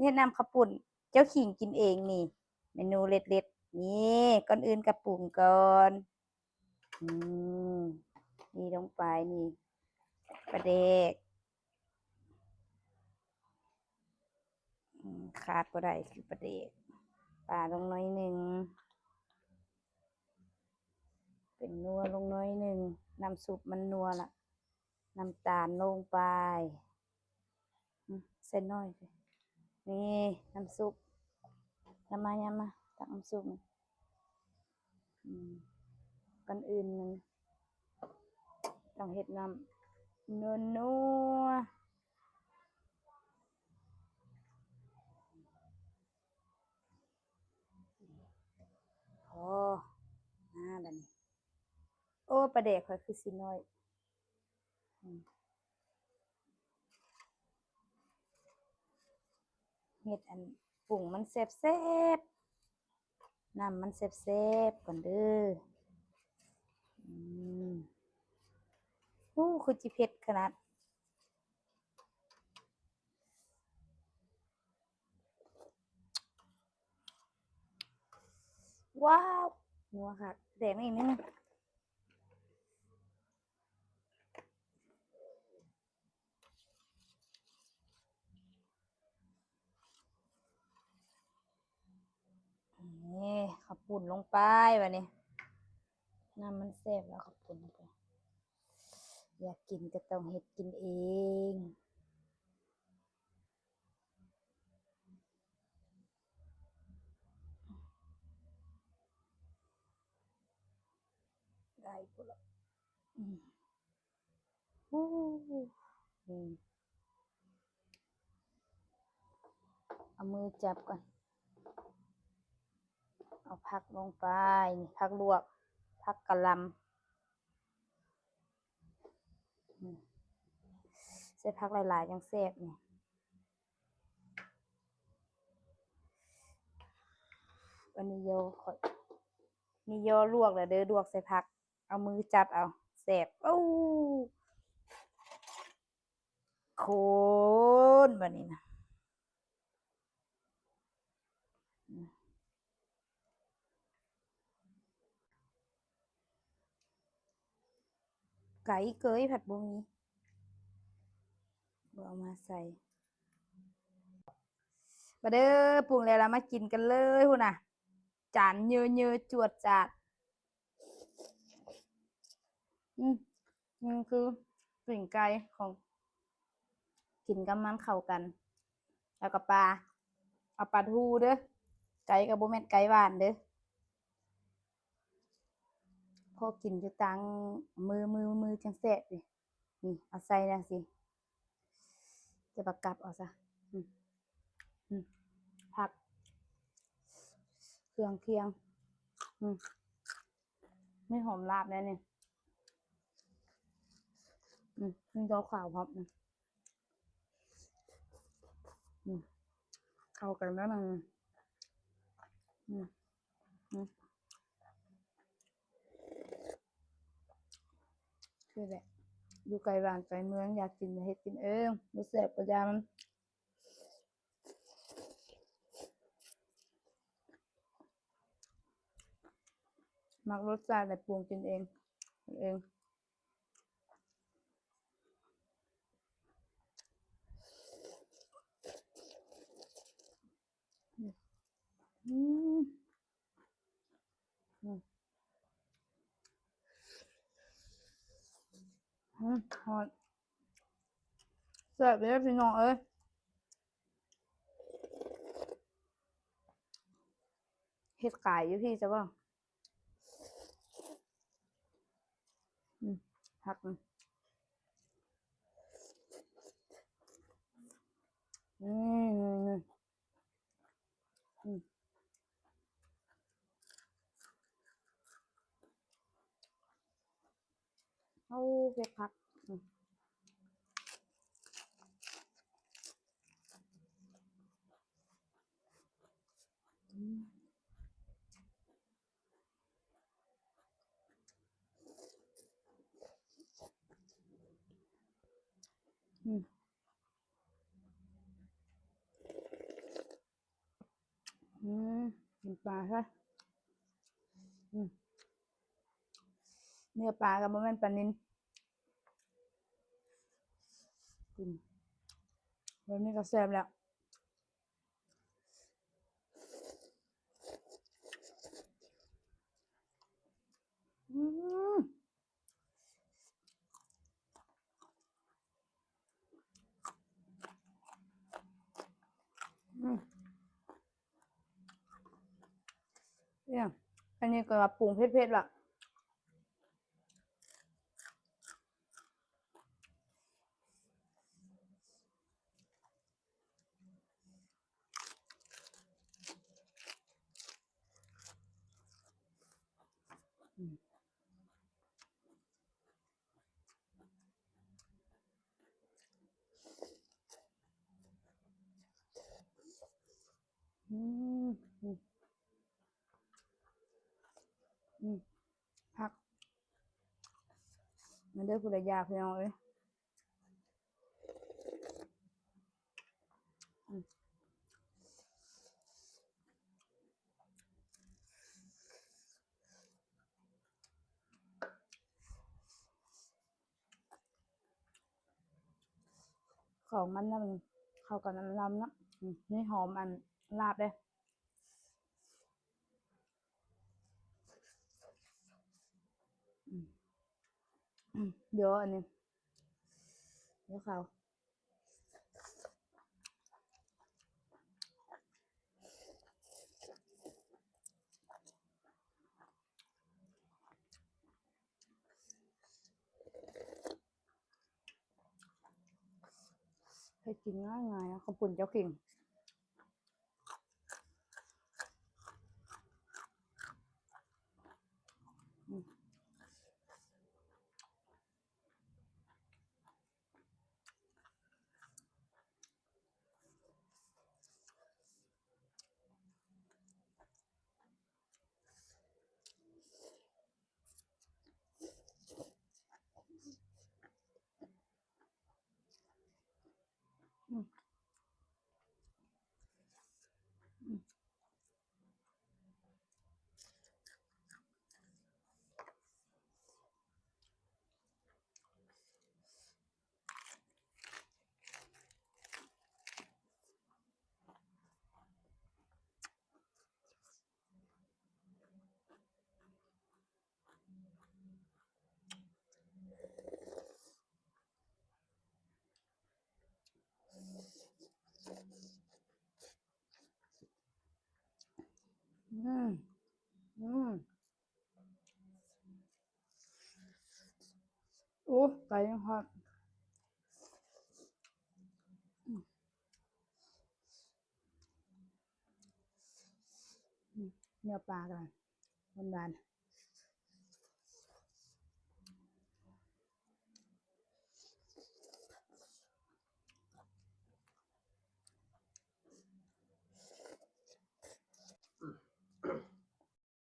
ເຮັດນ້ຳເຂົ້າປຸ້ນ ເຈົ້າຂີງກິນເອງນີ້ ເມນູເລັດໆ ນີ້ ກ່ອນອື່ນກໍປຸງກ່ອນ ອືມ ນີ້ລົງໄປ ນີ້ ປາແດກ ອືມ ຂາດບໍ່ໄດ້ຄືປາແດກ ປາລົງໜ້ອຍໜຶ່ງ ເປັນນົວລົງໜ້ອຍໜຶ່ງ ນ້ຳຊຸບມັນນົວລະ ນ້ຳຕານລົງໄປ ອືມ ໃສ່ໜ້ອຍ ນີ້ ນ້ຳຊຸບ ຍາມມາ ຍາມມາ ຕັກນ້ຳຊຸບ ອືມ ກ່ອນອື່ນມັນຕ້ອງເຮັດນ້ຳນົວໆ ໂອ້ ມາບາດນີ້ ໂອ້ ປາແດກຂ້ອຍຄືຊິນ້ອຍ ອືມ ເຮັດອັນ ປຸງມັນແຊບໆ ນ້ຳມັນແຊບໆ ກ່ອນເດີ ອືມ ໂອ້ ຄືຊິເຜັດຂະໜາດ ວ້າວ ນົວຄັກ ແດກມາອີກໜຶ່ງ ນີ້ ເຂົ້າປຸ້ນລົງໄປບາດນີ້ ນ້ຳມັນແຊບແລ້ວ ເຂົ້າປຸ້ນລົງໄປ ຢາກກິນກໍຕ້ອງເຮັດກິນເອງ ໄດ້ພຸ້ນລະ ອືມ ໂອ້ ນີ້ ເອົາມືຈັບກ່ອນ ເອົາຜັກລົງໄປ ນີ້ ຜັກລວກ ຜັກກະຫຼ່ຳ ອືມ ໃສ່ຜັກຫຼາຍໆ ຈັ່ງແຊບນີ້ ອັນນີ້ໂຢ ຂ້ອຍ ນີ້ໂຢ ລວກແລ້ວເດີ ລວກໃສ່ຜັກ ເອົາມືຈັບເອົາ ແຊບ ໂອ້ ໂຄນບາດນີ້ນະ ໄກ່ເກີຍພັດບໍ່ມີ ບໍ່ເອົາມາໃສ່ ມາເດີ ປຸງແລ້ວລະ ມາກິນກັນເລີຍພຸ້ນນະ ຈານເຍີໆ ຈວດຈາດ ອືມ ນີ້ຄືປີ້ງໄກ່ຂອງ ກິນກັບມັນເຂົ້າກັນ ແລ້ວກໍປາ ເອົາປາທູເດີ ໄກ່ກໍບໍ່ແມ່ນໄກ່ຫວານເດີ ພໍກິນຢູ່ຕ່າງມື້ ມື້ ມື້ຈັ່ງແຊບເດ ນີ້ ເອົາໃສ່ຈັ່ງຊີ້ ຈະປະກັບເອົາຊະ ອືມ ອືມ ຜັກ ເຄື່ອງຄຽງ ອືມ ມີຫອມລາບແດ່ນີ້ ອືມ ມີດອກຂາວພ້ອມ ອືມ ອືມ ເຂົ້າກັນແລ້ວນະ ອືມ ອືມ ຄືແຫຼະ ຢູ່ໄກບ້ານໄກເມືອງ ຢາກກິນກໍເຮັດກິນເອງ ບໍ່ແຊບກໍຢ່າມັນ ມັກລົດຊາດໃດ ປຸງກິນເອງ ເຮັດເອງ ອືມ ອືມ ອືມ ຮອດ ແຊບເດ້ພີ່ນ້ອງເອີຍ ເຮັດຂາຍຢູ່ພີ້ຊະບໍ່? ອືມ ຜັກ ອືມ ອືມ ອືມ ໂອ້ ເຜັດຄັກ ອືມ ອືມ ອືມ. ກິນປາຊະ ອືມ ເນື້ອປາກໍບໍ່ແມ່ນປານິນ ກິນແບບນີ້ກໍແຊບແລ້ວ ອືມ ອືມ ເອີ ອັນນີ້ກໍວ່າປຸງເຜັດໆລະ ອືມ ອືມ ອືມ ອືມ ຜັກ ມາເດີຜູ້ໃດຢາກ ພີ່ນ້ອງເອີຍ. ເຂົ້າມັນນຳ ເຂົ້າກັບນ້ຳລຳເນາະ ອືມ ນີ້ຫອມອັນລາບເດ້. ອືມ ດຽວອັນນີ້ ດຽວເຂົ້າ ເຮັດກິນງ່າຍໆ ເຂົ້າປຸ້ນເຈົ້າເກັ່ງ. ອືມ. ອືມ ອືມ. ອືມ ອືມ. ໂອ້ ໄກ່ຍັງຮ້ອນ ອືມ ເນື້ອປາກໍຫວານໆ.